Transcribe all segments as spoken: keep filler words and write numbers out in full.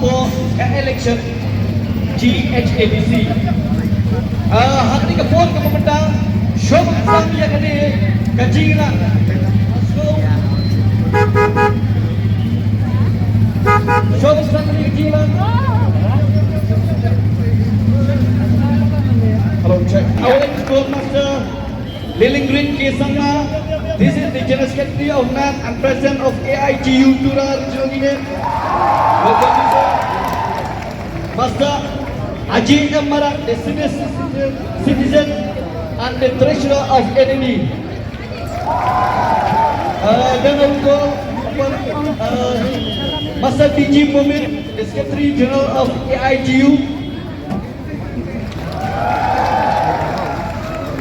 Ko ka election G H A D C. Ah, ha kane ka por kaba mynta, shuwa ban sam ïa kane ka jingïalang. Shuwa ban sam ïa kane ka jingïalang. Hello, check. Our Master Lilingrin K Sangma, this is the General Secretary of NAT and President of A I G U Tura Regional Unit. Welcome, sir. Master Ajay M Marak, the senior citizen, citizen and the treasurer of N N E. Uh, then of course, uh, Master D G Momin, the Secretary General of A I G U.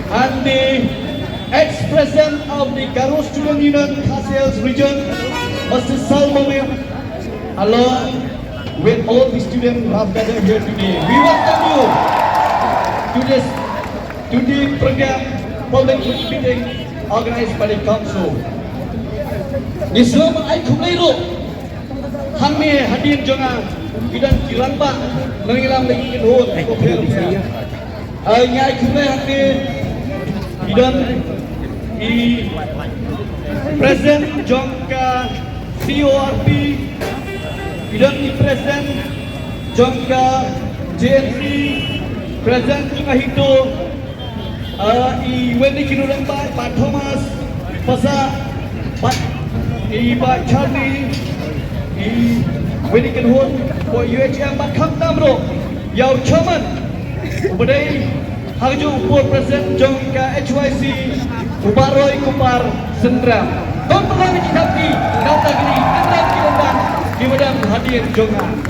And the ex-president of the Garo Student Union Khasi Hills region, Master Sal Momin, along with all the students who have gathered here today. We welcome you to this, to the program, public meeting organized by the council. Ngi sngewbha ai khublei ruh hangne hadien jong nga, ki don ki rangbah nongïalam lei ki kynhun ko pher. Ai ngi ai khublei hangne, ki don i president jong ka C O R P, ki don i president jong ka J N C, president jong ka HITO, ah, i Wendy Kinurang, Bah, Bah Thomas Pasa, Bah, i Bah Charlie, i Wendy Kinhun, ko U H M, bad khamtam ruh ïa u chairman uba dei ha kajuh u por president jong ka H Y C, u Bah Roy Kupar Syndram. Don pynlong ïa ki thap ki, nangta kine ki kyndang ki kyndang kiba don hadien jong nga.